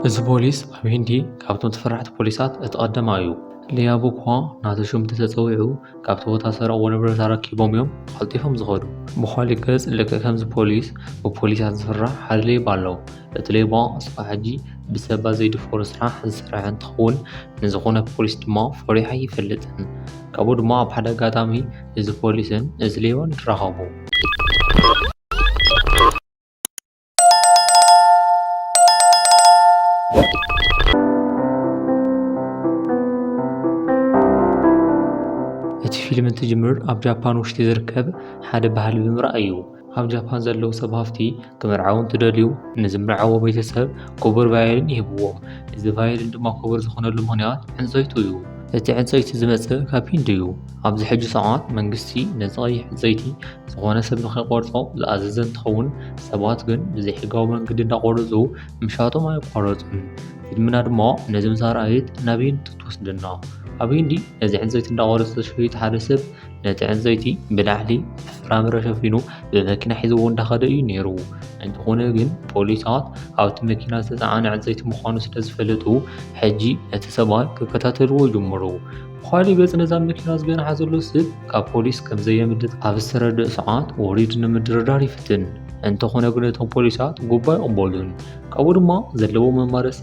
እዚ ፖሊስ ኣብ ሂንዲ ካብቶም ተፈራሕቲ ፖሊሳት እቲ ቀዳማይ እዩ። ሊያቡ እኳ ናቱ ሽም እንተተጸዊዑ፣ ካብቲ ቦታ ዝሰረቕዎ ንብረት ኣረኪቦም እዮም ቀልጢፎም ዝኸዱ። ብኻሊእ ገጽ፣ ልክዕ ከምዚ ፖሊስ ብፖሊሳት ዝፍራሕ ሓደ ሌባ ኣሎ። እቲ ሌባ እስካብ ሕጂ ብሰባት ዘይድፈሩ ስራሕ ዝሰርሐ እንትኸውን፣ ንዝኾነ ፖሊስ ድማ ፈሪሑ ኣይፈልጥን። ካብኡ ድማ ኣብ ሓደ ኣጋጣሚ እዚ ፖሊስን እዚ ሌባን ይራኸቡ። እቲ ፊልም እንትጅምር ኣብ ጃፓን ውሽጢ ዝርከብ ሓደ ባህሊ ብምርኣይ እዩ። ኣብ ጃፓን ዘለዉ ሰብ ሃፍቲ ክምርዓዉ እንትደልዩ፣ ንዝምርዓዎ ቤተሰብ ክቡር ቫዮሊን ይህብዎም። እዚ ቫዮሊን ድማ ክቡር ዝኾነሉ ምኽንያት ዕንፀይቱ እዩ። እቲ ዕንፀይቲ ዝመፅእ ካብ ሂንዲ እዩ። ኣብዚ ሕጂ ሰዓት መንግስቲ ነዚ ቀይሕ ዕንፀይቲ ዝኾነ ሰብ ንኸይቆርጾ ዝኣዘዘ እንትኸውን፣ ሰባት ግን ብዘይሕጋዊ መንገዲ እንዳቆረፁ ምሻጦም ኣይቋረፁን። ፊልምና ድማ ነዚ ምስ ኣርኣየት ናብ ሂንዲ ትወስደና። ኣብ ሂንዲ ነዚ ዕንፀይቲ እንዳቆረፀ ዝሸይጥ ሓደ ሰብ ነቲ ዕንፀይቲ ብላዕሊ ብፍራምረ ሸፊኑ ብመኪና ሒዝዎ እንዳኸደ እዩ ነይሩ። እንተኾነ ግን ፖሊሳት ኣብቲ መኪና ዝተፀዓነ ዕንፀይቲ ምዃኑ ስለ ዝፈለጡ፣ ሕጂ ነቲ ሰብኣይ ክከታተልዎ ይጅምሩ። ብኻሊእ ገፅ፣ ነዛ መኪና ዝገንሓ ዘሎ ሰብ ካብ ፖሊስ ከም ዘየምልጥ ኣብ ዝተረድእ ሰዓት፣ ወሪዱ ንምድርዳር ይፍትን። እንተኾነ ግን እቶም ፖሊሳት ጉባ ኣይቕበሉን። ካብኡ ድማ ዘለዎ መማረፂ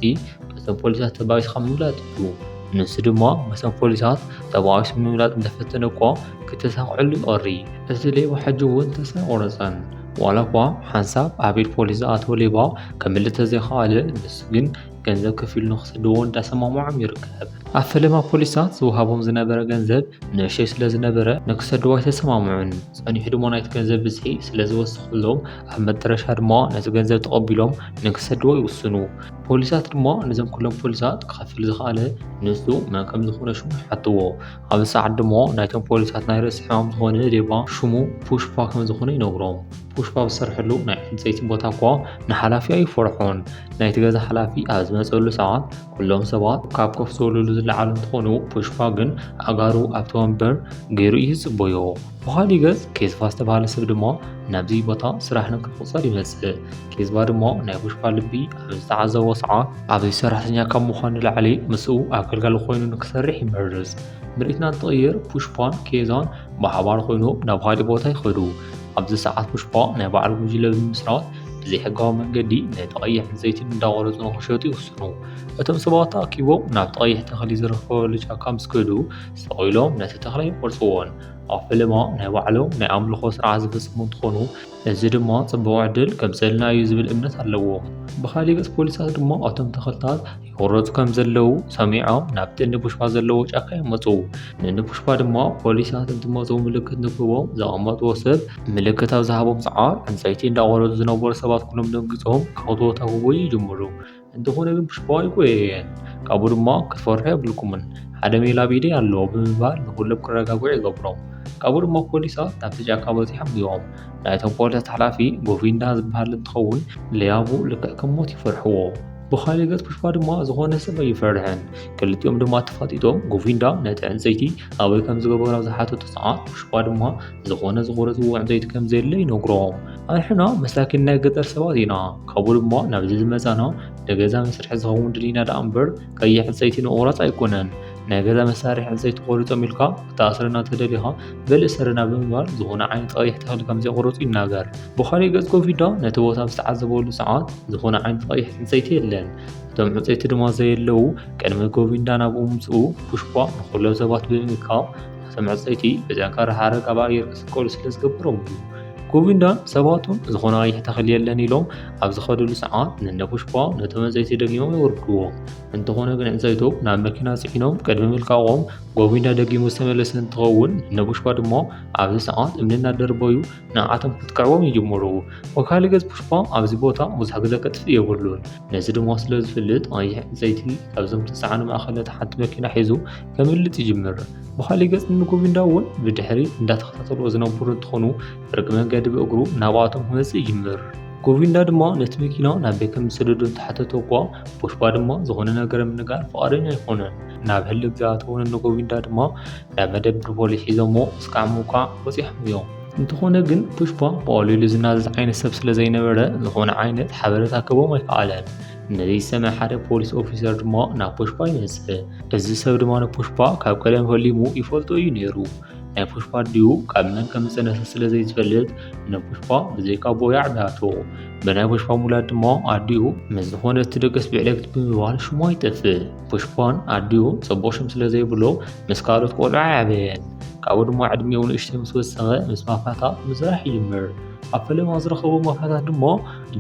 ምስቶም ፖሊሳት ተባኢስካ ምምላጥ እዩ። ንሱ ድማ ምስቶም ፖሊሳት ተባኢሱ ንምምላጥ እንተፈተነ እኳ፣ ክተሳቕዐሉ ይቐሪ። እቲ ሌባ ሕጂ እውን ተስፋ ኣይቆረፀን። ዋላ እኳ ሓንሳብ ኣብ ኢድ ፖሊስ ዝኣተወ ሌባ ከምልጥ ተዘይኸኣለ፣ ንሱ ግን ገንዘብ ከፊሉ ንክሰድዎ እንዳሰማምዖም ይርከብ። ኣብ ፈለማ ፖሊሳት ዝወሃቦም ዝነበረ ገንዘብ ንእሽተይ ስለ ዝነበረ፣ ንክሰድዎ ኣይተሰማምዑን። ጸኒሑ ድማ ናይቲ ገንዘብ ብዝሒ ስለ ዝወሰኸሎም፣ ኣብ መጨረሻ ድማ ነቲ ገንዘብ ተቐቢሎም ንክሰድዎ ይውስኑ። ፖሊሳት ድማ ነዞም ኩሎም ፖሊሳት ክኸፍል ዝኸኣለ ንሱ መን ከም ዝኾነ ሽሙ ይሓትዎ። ኣብዚ ሰዓት ድማ ናይቶም ፖሊሳት ናይ ርእሲ ሕማም ዝኾነ ሌባ ሽሙ ፑሽፓ ከም ዝኾነ ይነግሮም። ፑሽፓ ዝሰርሐሉ ናይ ዕንፀይቲ ቦታ እኳ ንሓላፊ ኣይፈርሖን። ናይቲ ገዛ ሓላፊ ኣብ ዝመፀሉ ሰዓት፣ ኩሎም ሰባት ካብ ኮፍ ዝበሉሉ ዝለዓሉ እንትኾኑ፣ ፑሽፓ ግን ኣእጋሩ ኣብቲ ወንበር ገይሩ እዩ ዝፅበዮ። ብኻሊእ ገፅ፣ ኬዝቫ ዝተባህለ ሰብ ድማ ናብዚ ቦታ ስራሕ ንክቁፀር ይመፅእ። ኬዝቫ ድማ ናይ ፑሽፓ ልቢ ኣብ ዝተዓዘቦ ሰዓት፣ ኣብዚ ሰራሕተኛ ካብ ምዃን ንላዕሊ ምስኡ ኣገልጋሊ ኮይኑ ንክሰርሕ ይመርጽ። ምርኢትና እንትቕይር፣ ፑሽፓን ኬዛን ብሓባር ኮይኖም ናብ ካሊእ ቦታ ይኸዱ። ኣብዚ ሰዓት ፑሽፓ ናይ ባዕሉ ጉጅለ ብምስራት፣ ብዘይሕጋዊ መንገዲ ነቲ ቀይሕ ዕንፀይቲ እንዳቖረጹ ንኽሸጡ ይውስኑ። እቶም ሰባት ተኣኪቦም ናብቲ ቀይሕ ተኽሊ ዝርከበሉ ጫካ ምስ ከዱ፣ ስቕ ኢሎም ነቲ ተኽሊ ኣይቆርጽዎን። ኣብ ፈለማ ናይ ባዕሎም ናይ ኣምልኾ ስርዓት ዝፍጽሙ እንትኾኑ፣ እዚ ድማ ጽቡቕ ዕድል ከምጽእልና እዩ ዝብል እምነት ኣለዎም። ብኻሊእ ገጽ፣ ፖሊሳት ድማ እቶም ተኽልታት ይቑረጹ ከም ዘለዉ ሰሚዖም ናብቲ እኒ ፑሽፓ ዘለዎ ጫካ ይመጹ። ንእኒ ፑሽፓ ድማ ፖሊሳት እንትመጹ ምልክት ንክህቦም ዘቐመጥዎ ሰብ ምልክት ኣብ ዝሃቦም ሰዓት፣ ዕንጸይቲ እንዳቖረጹ ዝነበሩ ሰባት ኩሎም ደንጊጾም ካብቲ ቦታ ክጎዩ ይጅምሩ። እንተኾነ ግን ፑሽፓ ኣይጎየየን። ካብኡ ድማ፣ "ክትፈርሑ የብልኩምን፣ ሓደ ሜላ ኣብ ኢደይ ኣሎ" ብምባል ንኹሎም ክረጋግዑ ይገብሮም። ካብኡ ድማ ፖሊሳት ናብቲ ጫካ በጺሖም እዮም። ናይቶም ፖሊሳት ሓላፊ ጎቪንዳ ዝበሃል እንትኸውን፣ ለያቡ ልክዕ ከም ሞት ይፈርሕዎ። ብኻሊእ ገጽ፣ ፑሽፓ ድማ ዝኾነ ሰብ ኣይፈርሕን። ክልቲኦም ድማ ተፋጢጦም፣ ጎቪንዳ ነቲ ዕንጸይቲ ኣበይ ከም ዝገበሮ ኣብ ዝሓተቱ ሰዓት፣ ፑሽፓ ድማ ዝኾነ ዝቑረጽዎ ዕንጸይቲ ከም ዘየለ ይነግሮም። ኣንሕና መሳኪን ናይ ገጠር ሰባት ኢና። ካብኡ ድማ ናብዚ ዝመጻና ንገዛ መስርሒ ዝኸውን ድሊና ደኣ እምበር፣ ቀይሕ ዕንጸይቲ ንምቑራጽ ኣይኮነን። ናይ ገዛ መሳርሒ ዕንጸይቲ ቆሪጾም ኢልካ ክትኣስረና እንተደሊኻ፣ በል እሰረና ብምባል ዝኾነ ዓይነት ቀይሕ ተኽሊ ከም ዘይቆረጹ ይናገር። ብኻሊእ ገጽ፣ ጎቪንዳ ነቲ ቦታ ኣብ ዝተዓዘበሉ ሰዓት፣ ዝኾነ ዓይነት ቀይሕ ዕንጸይቲ የለን። እቶም ዕንጸይቲ ድማ ዘየለዉ፣ ቅድሚ ጎቪንዳ ናብኡ ምምጽኡ፣ ፑሽፓ ንኹሎም ሰባት ብምእካብ፣ ነቶም ዕንጸይቲ ብጠንካራ ሓረግ ኣብ ኣየር ክስቀሉ ስለ ዝገበሮም እዩ። ጎቪንዳን ሰባቱን፣ ዝኾነ ቀይሕ ተኽሊ የለን ኢሎም ኣብ ዝኸድሉ ሰዓት፣ ንነ ፑሽፓ ነቶም ዕንጸይቲ ደጊሞም የወርድዎም። እንተኾነ ግን፣ ዕንጸይቱ ናብ መኪና ጽዒኖም ቅድሚ ምልቃቖም፣ ጎቪንዳ ደጊሙ ዝተመለሰ እንትኸውን፣ ንነ ፑሽፓ ድማ ኣብዚ ሰዓት እምኒ እናደርበዩ ንዓቶም ከጥቅዕዎም ይጅምሩ። ብኻሊእ ገጽ፣ ፑሽፓ ኣብዚ ቦታ ብዙሕ ግዜ ከጥፍእ የብሉን። ነዚ ድማ ስለ ዝፍልጥ፣ ቀይሕ ዕንጸይቲ ካብዞም ዝተጻዕኑ ማእከላት ሓንቲ መኪና ሒዙ ከምልጥ ይጅምር። ብኻሊእ ገጽ፣ ንጎቪንዳ እውን ብድሕሪ እንዳተኸታተልዎ ዝነበሩ እንትኾኑ፣ ፍርቂ መንገዲ ብእግሩ ናብኣቶም ክመጽእ ይጅምር። ጎቪንዳ ድማ ነቲ መኪና ናበይ ከም ዝሰደዶ እንተሓተቶ እኳ፣ ፑሽፓ ድማ ዝኾነ ነገር ምንጋር ፍቓደኛ ኣይኮነን። ናብ ህልክ ዝኣተወ ንጎቪንዳ ድማ ናብ መደበር ፖሊስ ሒዞሞ እስካዕ ምውቃዕ በጺሖም እዮም። እንተኾነ ግን ፑሽፓ ብቐሊሉ ዝናዘዝ ዓይነት ሰብ ስለ ዘይነበረ ዝኾነ ዓይነት ሓበሬታ ክህቦም ኣይከኣለን። ነዚ ዝሰምዐ ሓደ ፖሊስ ኦፊሰር ድማ ናብ ፑሽፓ ይመጽእ። እዚ ሰብ ድማ ንፑሽፓ ካብ ቀደም ፈሊሙ ይፈልጦ እዩ ነይሩ። ናይ ፑሽፓ ኣዲኡ ካብ መን ከም ዝጸነሰት ስለ ዘይትፈልጥ ንፑሽፓ ብዘይካ ኣቦኡ የዕብያቶ። ብናይ ፑሽፓ ምውላድ ድማ ኣዲኡ ምስ ዝኾነ እቲ ደገስ ብዕለግት ብምባል ሽሙ ኣይጠፍእ። ፑሽፓን ኣዲኡ ጽቡቕ ሽም ስለ ዘይብሎ ምስ ካልኦት ቆልዑ ኣይዓበየን። ካብኡ ድማ ዕድሚኡ ንእሽተይ ምስ ወሰኸ ምስ ማፍያታት ምስራሕ ይጅምር። ኣብ ፈለማ ዝረኸቦ ማፍያታት ድማ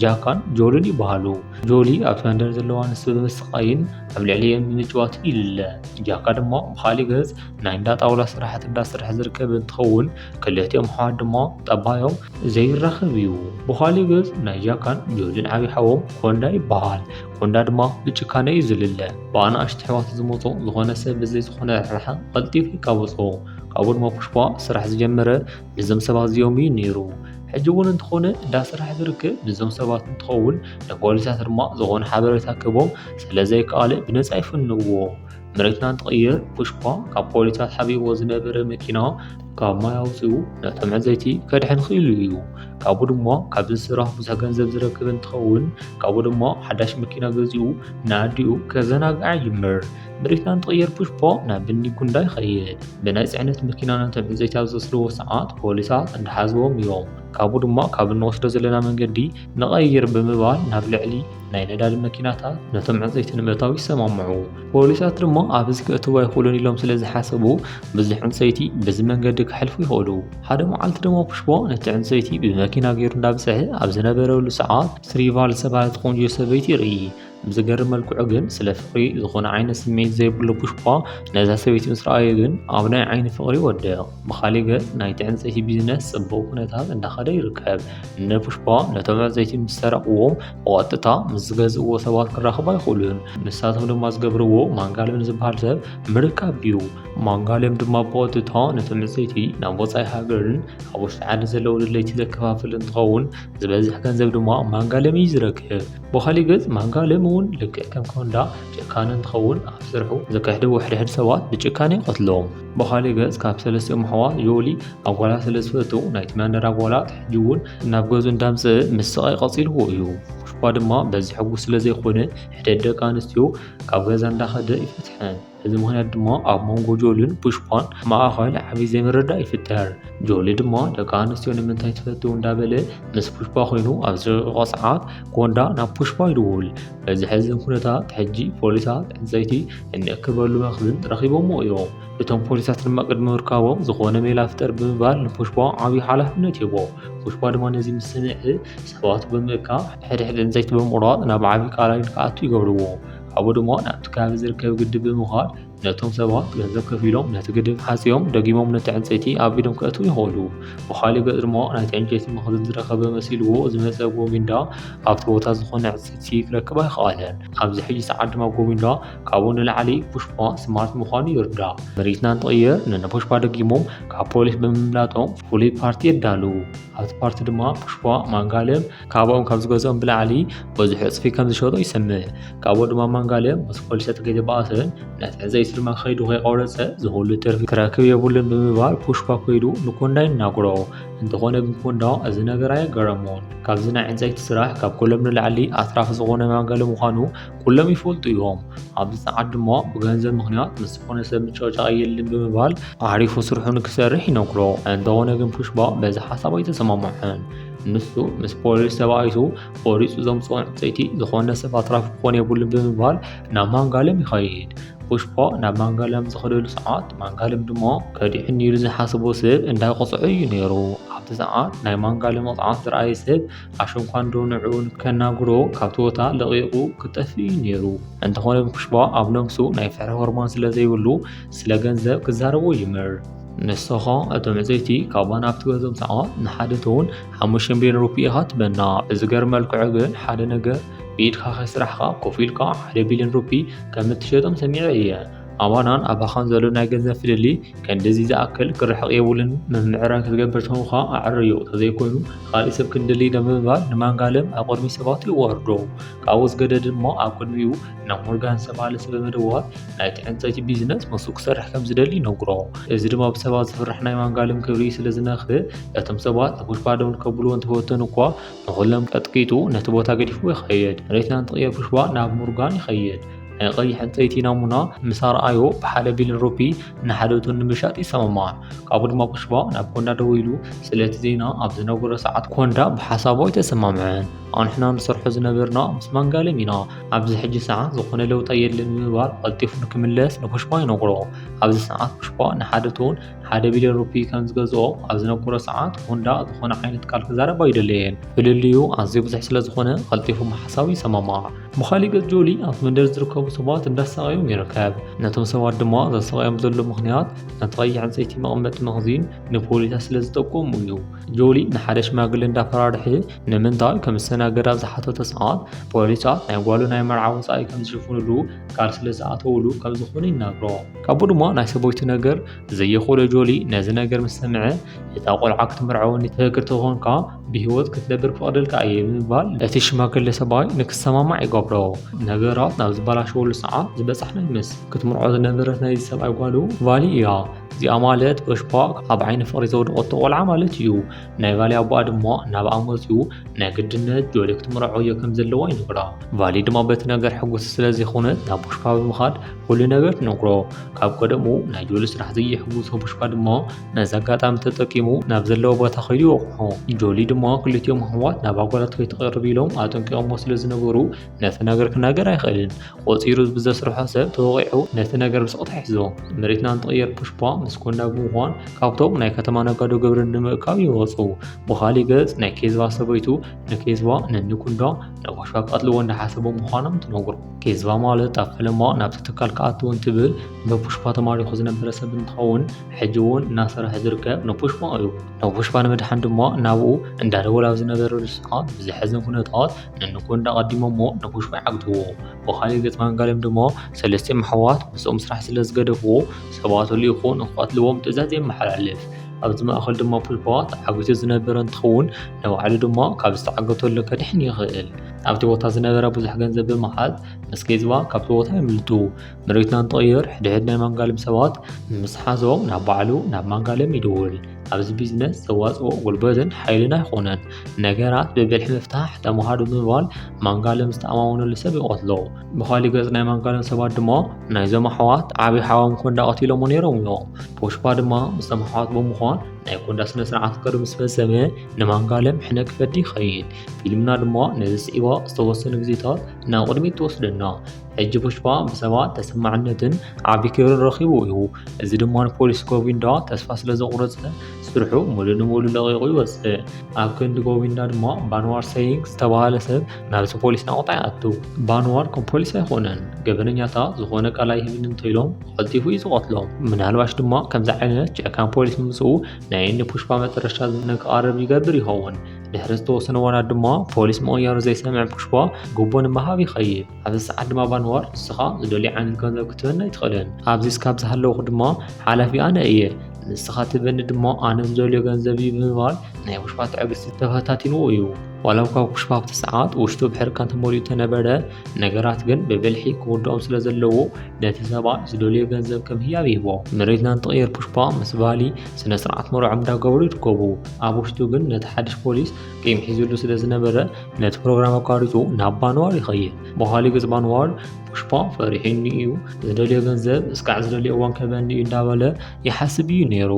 ጃካን ጆልን ይበሃሉ። ጆሊ ኣብቲ መንደር ዘለዋ ንስብ ብምስቓይን ኣብ ልዕሊኦም ብምጭዋት ይልለ። ጃካ ድማ ብኻሊእ ገጽ ናይ እንዳ ጣውላ ስራሕቲ እንዳሰርሐ ዝርከብ እንትኸውን ክልቲኦም ኣሕዋት ድማ ጠባዮም ዘይራኸብ እዩ። ብኻሊእ ገጽ ናይ ጃካን ጆልን ዓብዪ ሓዎም ኮንዳ ይበሃል። ኮንዳ ድማ ብጭካነ እዩ ዝልለ። ብኣናእሽቱ ኣሕዋቱ ዝመጾ ዝኾነ ሰብ ብዘይ ዝኾነ ርሕራሐ ቀልጢፉ ይቃወጾ። ካብኡ ድማ ፑሽፓ ስራሕ ዝጀመረ ምስዞም ሰባት እዚኦም እዩ ነይሩ። ሕጂ እውን እንተኾነ እንዳ ስራሕ ዝርከብ ምስዞም ሰባት እንትኸውን ንፖሊሳት ድማ ዝኾነ ሓበሬታ ክህቦም ስለ ዘይከኣለ ብነጻ ይፍንውዎ። መሬትና እንትቕየር ፑሽፓ ካብ ፖሊሳት ሓቢእዎ ዝነበረ መኪና ካብ ማይ ኣውፂኡ ነቶም ዕንፀይቲ ከድሕን ክኢሉ እዩ። ካብኡ ድማ ካብዚ ስራሕ ብዙሕ ገንዘብ ዝረክብ እንትኸውን ካብኡ ድማ ሓዳሽ መኪና ገዚኡ ንኣዲኡ ከዘናግዓ ይጅምር። መሬትና እንትቕየር ፑሽፓ ናብ ብኒ ጉንዳ ይኸይድ። ብናይ ፅዕነት መኪና ነቶም ዕንፀይቲ ኣብ ዝወስድዎ ሰዓት ፖሊሳት እንዳሓዝዎም እዮም። ካብኡ ድማ ካብ እንወስዶ ዘለና መንገዲ ንቐይር ብምባል ናብ ልዕሊ ናይ ነዳዲ መኪናታት ነቶም ዕንፀይቲ ንምእታው ይሰማምዑ። ፖሊሳት ድማ ኣብዚ ክእትው ኣይኽእሉን ኢሎም ስለ ዝሓሰቡ ብዙሕ ዕንፀይቲ በዚ መንገዲ ከሕልፉ ይኽእሉ። ሓደ መዓልቲ ድማ ፑሽፓ ነቲ ዕንፀይቲ ብመኪና ገይሩ እንዳብፅሐ ኣብ ዝነበረሉ ሰዓት ስሪቫል ዝተባህለት ቆንጆ ሰበይቲ ይርኢ። ብዝገርም መልክዑ ግን ስለ ፍቕሪ ዝኾነ ዓይነት ስምዒት ዘይብሉ ፑሽፓ ነዛ ሰበይቲ ምስ ረኣየ ግን ኣብ ናይ ዓይኒ ፍቕሪ ይወድቕ። ብኻሊእ ገጽ ናይቲ ዕንጸይቲ ቢዝነስ ጽቡቕ ኩነታት እንዳኸደ ይርከብ። ንፑሽፓ ነቶም ዕንጸይቲ ምስ ሰረቕዎም ብቐጥታ ምስ ዝገዝእዎ ሰባት ክራኸቡ ኣይኽእሉን። ንሳቶም ድማ ዝገብርዎ ማንጋለም ዝበሃል ሰብ ምርካብ እዩ። ማንጋለም ድማ ብቐጥታ ነቶም ዕንጸይቲ ናብ ወጻኢ ሃገርን ኣብ ውሽጢ ዓዲ ዘለዉ ደለይቲ ዘከፋፍል እንትኸውን ዝበዝሕ ገንዘብ ድማ ማንጋለም እዩ ዝረክብ። ብኻሊእ ገጽ ማንጋለም እውን ልክዕ ከም ኮንዳ ጨካን እንትኸውን ኣብ ስርሑ ዝክሕድዎ ሕድሕድ ሰባት ብጭካነ ይቐትሎም። ብኻሊእ ገጽ ካብ ሰለስቲኦም ኣሕዋት ጆሊ ኣብ ጓላ ስለ ዝፈቱ ናይቲ መንደር ኣባላት ሕጂ እውን ናብ ገዝኡ እንዳምጽእ ምስቓይ ቀጺልዎ እዩ። ፑሽፓ ድማ በዚ ሕጉስ ስለ ዘይኮነ ሕደት ደቂ ኣንስትዮ ካብ ገዛ እንዳኸደ ይፈትሐን። በዚ ምኽንያት ድማ ኣብ መንጎ ጆልን ፑሽፓን ማእኸል ዓብዪ ዘይምርድዳእ ይፍጠር። ጆሊ ድማ ደቂ ኣንስትዮ ንምንታይ ትፈትው እንዳበለ ምስ ፑሽፓ ኮይኑ ኣብ ዝርቕቆ ሰዓት ኮንዳ ናብ ፑሽፓ ይድውል። በዚ ሕዝን ኩነታት ሕጂ ፖሊሳት ዕንፀይቲ እንእክበሉ መኽዝን ረኺቦሞ እዮም። እቶም ፖሊሳት ድማ ቅድሚ ምርካቦም ዝኾነ ሜላ ፍጠር ብምባል ንፑሽፓ ዓብዪ ሓላፍነት ይህቦ። ፑሽፓ ድማ ነዚ ምስ ስምዕ ሰባቱ ብምእካብ ሕድሕድ ዕንፀይቲ ብምቑራፅ ናብ ዓብዪ ቃላይ ንክኣቱ ይገብርዎ። ካብኡ ድማ ናብቲ ከባቢ ዝርከብ ግድብ ብምኻድ ነቶም ሰባት ገንዘብ ከፊሎም ነቲ ግድብ ሓፂዮም ደጊሞም ነቲ ዕንፀይቲ ኣብ ኢዶም ከእትዉ ይኽእሉ። ብኻሊእ ገፅ ድማ ናይቲ ዕንጨይቲ መኽዝን ዝረኸበ መሲልዎ ዝመፀ ጎሚንዳ ኣብቲ ቦታ ዝኾነ ዕንፀይቲ ክረክብ ኣይኸኣለን። ኣብዚ ሕጂ ሰዓት ድማ ጎሚንዳ ካብኡ ንላዕሊ ፑሽፓ ስማርት ምዃኑ ይርዳእ። መሬትና እንትቕየር ንነ ፑሽፓ ደጊሞም ካብ ፖሊስ ብምምላጦም ፍሉይ ፓርቲ የዳልዉ። ኣብቲ ፓርቲ ድማ ፑሽፓ ማንጋለም ካብኦም ካብ ዝገዝኦም ብላዕሊ በዝሑ ዕፅፊ ከም ዝሸጦ ይሰምዕ። ካብኡ ድማ ማንጋለም ምስ ፖሊሳት ከይተባኣሰን ነቲ ዕንፀይቲ ድማ ከይዱ ከይቆረፀ ዝኹሉ ትርፊ ክረክብ የብሉን ብምባል ፑሽፓ ከይዱ ንኮንዳ ይናገሮ። እንተኾነ ግን ኮንዳ እዚ ነገር ኣየገረሞን። ካብዚ ናይ ዕንፀይቲ ስራሕ ካብ ኩሎም ንላዕሊ ኣትራፊ ዝኾነ ማንጋለም ምዃኑ ኩሎም ይፈልጡ እዮም። ኣብዚ ሰዓት ድማ ብገንዘብ ምኽንያት ምስ ዝኾነ ሰብ ምጭቕጫቕ የለን ብምባል ኣዕሪፉ ስርሑ ንክሰርሕ ይነግሮ። እንተኾነ ግን ፑሽፓ በዚ ሓሳብ ኣይተሰማምዐን። ንሱ ምስ ፖሊስ ተባኢሱ ቆሪፁ ዘምፅኦ ዕንፀይቲ ዝኾነ ሰብ ኣትራፊ ክኾን የብሉን ብምባል ናብ ማንጋለም ይኸይድ። ፑሽፓ ናብ ማንጋለም ዝኸደሉ ሰዓት ማንጋለም ድማ ከዲዑኒ ኢሉ ዝሓስቦ ሰብ እንዳይቆፅዖ እዩ ነይሩ። ኣብቲ ሰዓት ናይ ማንጋለም መቕፃዕቲ ዝረኣየ ሰብ ኣሽንኳንዶ ንዕኡ ከናግሮ ካብቲ ቦታ ለቒቑ ክጠፍእ እዩ ነይሩ። እንተኾነ ግን ፑሽፓ ኣብ ነብሱ ናይ ፍርሒ ሆርሞን ስለ ዘይብሉ ስለ ገንዘብ ክዛረቦ ይምር። ንስኻ እቶም ዕንፀይቲ ካብ ናብቲ ገዝኦም ሰዓት ንሓደ ቶን ሓሙሽተ ሚልዮን ሩፒ ኢኻ ትበና። ብዝገርም መልክዑ ግን ሓደ ነገር ብኢድካ ከይስራሕካ ኮፍ ኢልካ ሓደ ቢልዮን ሩፒ ከም እትሸጦም ሰሚዐ እየ። ኣባናን ኣባኻን ዘሎ ናይ ገንዘብ ፍልልይ ክንድዚ ዝኣክል ክርሕቕ የብሉን። ምምዕራይ ክትገብር ተኾንካ ኣዕርዮ፣ ተዘይኮይኑ ካልእ ሰብ ክንድልይ ዶ ብምባል ንማንጋለም ኣብ ቅድሚ ሰባት የዋርዶ። ካብኡ ዝገደደ ድማ ኣብ ቅድሚኡ ናብ ሞርጋን ዝተባህለ ሰብ ብምድዋል ናይቲ ዕንፀይቲ ቢዝነስ ምስኡ ክሰርሕ ከም ዝደሊ ይነግሮ። እዚ ድማ ብሰባት ዝፍራሕ ናይ ማንጋለም ክብሪ ስለ ዝነኽእ፣ እቶም ሰባት ንፑሽፓ ደውን ከብልዎ እንተፈተኑ እኳ ንኹሎም ቀጥቂጡ ነቲ ቦታ ገዲፍዎ ይኸይድ። መሬትና እንትቕየር ፑሽፓ ናብ ሞርጋን ይኸይድ። ናይ ቀይሕ ዕንፀይቲ ናሙና ምስ ኣርኣዮ ብሓደ ቢልዮን ሩፒ ንሓደ ቶን ንምሻጥ ይሰማማዕ። ካብኡ ድማ ፑሽፓ ናብ ኮንዳ ደዊሉ ስለቲ ዜና ኣብ ዝነገሮ ሰዓት ኮንዳ ብሓሳቡ ኣይተሰማምዐን። ኣንሕና ንሰርሖ ዝነበርና ምስ ማንጋለም ኢና። ኣብዚ ሕጂ ሰዓት ዝኾነ ለውጢ የለን ብምባል ቀልጢፉ ንክምለስ ንፑሽፓ ይነግሮ። ኣብዚ ሰዓት ፑሽፓ ንሓደ ቶን ሓደ ቢልዮን ሩፒ ከም ዝገዝኦ ኣብ ዝነገሮ ሰዓት ኮንዳ ዝኾነ ዓይነት ቃል ክዛረብ ኣይደለየን። ፍልልዩ ኣዝዩ ብዙሕ ስለ ዝኾነ ቀልጢፉ ብሓሳቡ ይሰማማዕ። ብኻሊእ ገጽ ጆሊ ኣብ መንደር ዝርከቡ ሰባት እንዳሳቐዮም ይርከብ። ነቶም ሰባት ድማ ዘሳቐዮም ዘሎ ምኽንያት ነቲ ቀይሕ ዕንፀይቲ መቐመጢ መኽዚን ንፖሊሳት ስለ ዝጠቆሙ እዩ። ጆሊ ንሓደ ሽማግለ እንዳፈራርሐ ንምንታይ ከም ዝስተናገድ ኣብ ዝሓተቶ ሰዓት ፖሊሳት ናይ ጓሉ ናይ መርዓ ወጻኢ ከም ዝሽፍኑሉ ቃል ስለ ዝኣተውሉ ከም ዝኾነ ይናገሮ። ካብኡ ድማ ናይ ሰበይቱ ነገር ዘየኾሎ ጆሊ ነዚ ነገር ምስ ሰምዐ እታ ቆልዓ ክትምርዓወኒ ትፈቅድ ተኾንካ ብህይወት ክትነብር ክፈቕደልካ እየ ብምባል እቲ ሽማግለ ሰብኣይ ንክሰማማዕ ይገብሮ። ነገራት ናብ ዝበላሸወሉ ሰዓት ዝበጻሕና ይመስል። ክትምርዖ ዝነበረት ናይዚ ሰብኣይ ጓሉ ቫሊ እያ። እዚኣ ማለት ፑሽፓ ኣብ ዓይኒ ፍቕሪ ዘውደቐቶ ቆልዓ ማለት እዩ። ናይ ቫሊ ኣቦኣ ድማ ናብኣ መጺኡ ናይ ግድነት ጆሊ ክትምርዖ እዮ ከም ዘለዋ ይነግራ። ቫሊ ድማ በቲ ነገር ሕጉስ ስለ ዘይኮነት ናብ ፑሽፓ ብምኻድ ኩሉ ነገር ትነግሮ። ካብ ቀደሙ ናይ ጆሊ ስራሕ ዘየሕጉሶ ፑሽፓ ድማ ነዚ ኣጋጣሚ ተጠቂሙ ናብ ዘለዎ ቦታ ከይዱ ይወቕዖ። ጆሊ ድማ ክልቲኦም ኣሕዋት ናብ ኣጓላት ከይትቐርብ ኢሎም ኣጠንቂቖሞ ስለ ዝነበሩ ነቲ ነገር ክናገር ኣይኽእልን። ቆጺሩ ብዘስርሖ ሰብ ተወቒዑ ነቲ ነገር ብስቕታ ሒዞ። መሬትና እንትቕየር ፑሽፓ ምስ ኮንዳ ብምዃን ካብቶም ናይ ከተማ ነጋዶ ግብሪ ንምእካብ ይወጹ። ብኻሊእ ገጽ ናይ ኬዝባ ሰበይቱ ንኬዝባ፣ ንኒኩንዳ፣ ንፑሽፓ ክቐትልዎ እንዳሓሰቡ ምዃኖም ትነግሮ። ኬዝባ ማለት ኣብ ፈለማ ናብቲ ትካል ክኣቱ እንትብል ብፑሽፓ ተማሪኹ ዝነበረ ሰብ እንትኸውን ሕጂ እውን እናሰርሐ ዝርከብ ንፑሽፓ እዩ። ንፑሽፓ ንምድሓን ድማ ናብኡ እንዳደወለ ኣብ ዝነበረሉ ሰዓት ብዘሕዝን ኩነታት ንኒኩንዳ ኣቐዲሞሞ ንፑሽፓ ይዓግትዎ። ብኻሊእ ገጽ ማንጋለም ድማ ሰለስቲኦም ኣሕዋት ምስኦም ስራሕ ስለ ዝገደፍዎ ሰብኣቱ ልኢኹ ንክቐትልዎም ትእዛዝ የመሓላልፍ። ኣብዚ ማእኸል ድማ ፑሽፓ ተዓጊቱ ዝነበረ እንትኸውን ንባዕሉ ድማ ካብ ዝተዓገተሉ ከድሕን ይኽእል። ኣብቲ ቦታ ዝነበረ ብዙሕ ገንዘብ ብምሓዝ ምስ ኬዝባ ካብቲ ቦታ የምልጡ። መሬትና እንትቕየር ሕድሕድ ናይ ማንጋለም ሰባት ምስ ሓዞም ናብ ባዕሉ ናብ ማንጋለም ይድውል። ኣብዚ ቢዝነስ ዘዋፅኦ ጉልበትን ሓይልን ኣይኾነን። ነገራት ብብልሒ ምፍታሕ ተምሃሩ ብምባል ማንጋለም ዝተኣማመነሉ ሰብ ይቐትሎ። ብኻሊእ ገፅ ናይ ማንጋለም ሰባት ድማ ናይዞም ኣሕዋት ዓብዪ ሓዎም ኮንዳ ቀቲሎሞ ነይሮም እዮም። ፑሽፓ ድማ ምስቶም ኣሕዋት ብምዃን ናይ ኮንዳ ስነ ስርዓት ቅድሚ ምስ ፈጸመ ንማንጋለም ሕነ ክፈዲ ይኸይድ። ፊልምና ድማ ነዚ ስዒባ ዝተወሰኑ ግዜታት ናብ ቅድሚት ትወስደና። ሕጂ ፑሽፓ ብሰባት ተሰማዕነትን ዓቢ ክብርን ረኺቡ እዩ። እዚ ድማ ንፖሊስ ጎቪንዳ ተስፋ ስለ ዘቑረጸ ስርሑ ሙሉእ ንሙሉእ ለቒቑ ይወጽእ። ኣብ ክንዲ ጎቪንዳ ድማ ባንዋር ሰይንግ ዝተባህለ ሰብ ናብቲ ፖሊስ ናቑጣ ይኣቱ። ባንዋር ከም ፖሊስ ኣይኮነን። ገበነኛታት ዝኾነ ቃል ኣይህብን እንተኢሎም ቀልጢፉ እዩ ዝቐትሎም። ምናልባሽ ድማ ከምዚ ዓይነት ጨካን ፖሊስ ምምጽኡ ናይ ንፑሽፓ መጨረሻ ንክቐርብ ይገብር ይኸውን። ድሕሪ ዝተወሰነ እዋናት ድማ ፖሊስ ምቕያሩ ዘይሰምዐ ፑሽፓ ጉቦ ንምሃብ ይኸይድ። ኣብዚ ሰዓት ድማ ባንዋር ንስኻ ዝደልዮ ዓይነት ገንዘብ ክትህበኒ ኣይትኽእልን። ኣብዚ እስካብ ዝሃለውኹ ድማ ሓላፊ ኣነ እየ። ንስኻ ትህበኒ ድማ ኣነ ዝደልዮ ገንዘብ እዩ ብምባል ናይ ፑሽፓ ትዕግስቲ ተፈታቲንዎ እዩ። ዋላ እኳ ፑሽፓ ኣብቲ ሰዓት ውሽጡ ብሕርቃን ተመሊኡ እንተነበረ፣ ነገራት ግን ብብልሒ ክውድኦም ስለ ዘለዎ ነቲ ሰብኣይ ዝደልዮ ገንዘብ ከም ህያብ ይህቦ። መሬትና እንትቕየር ፑሽፓ ምስ ቫሊ ስነ ስርዓት መርዖም እንዳገበሩ ይርከቡ። ኣብ ውሽጡ ግን ነቲ ሓድሽ ፖሊስ ቂም ሒዙሉ ስለ ዝነበረ ነቲ ፕሮግራም ኣቋሪጹ ናብ ባንዋር ይኸይድ። ብኻሊእ ገጽ ባንዋር ፑሽፓ ፈሪሑኒ እዩ፣ ዝደልዮ ገንዘብ እስካዕ ዝደልዮ እዋን ክህበኒ እዩ እንዳበለ ይሓስብ እዩ ነይሩ።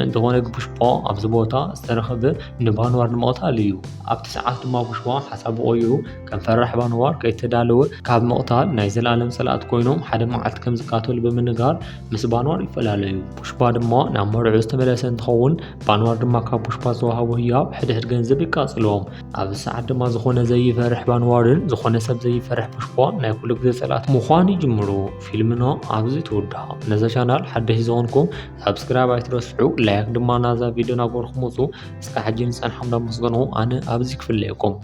እንተኾነ ግን ፑሽፓ ኣብዚ ቦታ ዝተረኸበ ንባንዋር ንምቕታል እዩ። ኣብቲ ሰዓት ድማ ፑሽፓ ሓሳቡ ቀይሩ ከም ፈራሕ ባንዋር ከይተዳለወ ካብ ምቕታል ናይ ዘላለም ጸላእቲ ኮይኖም ሓደ መዓልቲ ከም ዝቃተሉ ብምንጋር ምስ ባንዋር ይፈላለዩ። ፑሽፓ ድማ ናብ መርዑ ዝተመለሰ እንትኸውን ባንዋር ድማ ካብ ፑሽፓ ዝተዋህቦ ህያብ ሕድሕድ ገንዘብ ይቃጽሎም። ኣብዚ ሰዓት ድማ ዝኾነ ዘይፈርሕ ባንዋርን ዝኾነ ሰብ ዘይፈርሕ ፑሽፓ ናይ ኩሉ ግዜ ጸላእቲ ምዃን ይጅምሩ። ፊልምና ኣብዚ ትውዳእ። ነዛ ቻናል ሓደሽ ዝኾንኩም ሳብስክራይብ ኣይትረስዑ፣ ላይክ ድማ ናዛ ቪድዮ ናገርኩም ውጹ። እስካብ ሕጂ ንጸንሖም ዳመስገኑ ኣነ ኣብዚ ክፍለየኩም።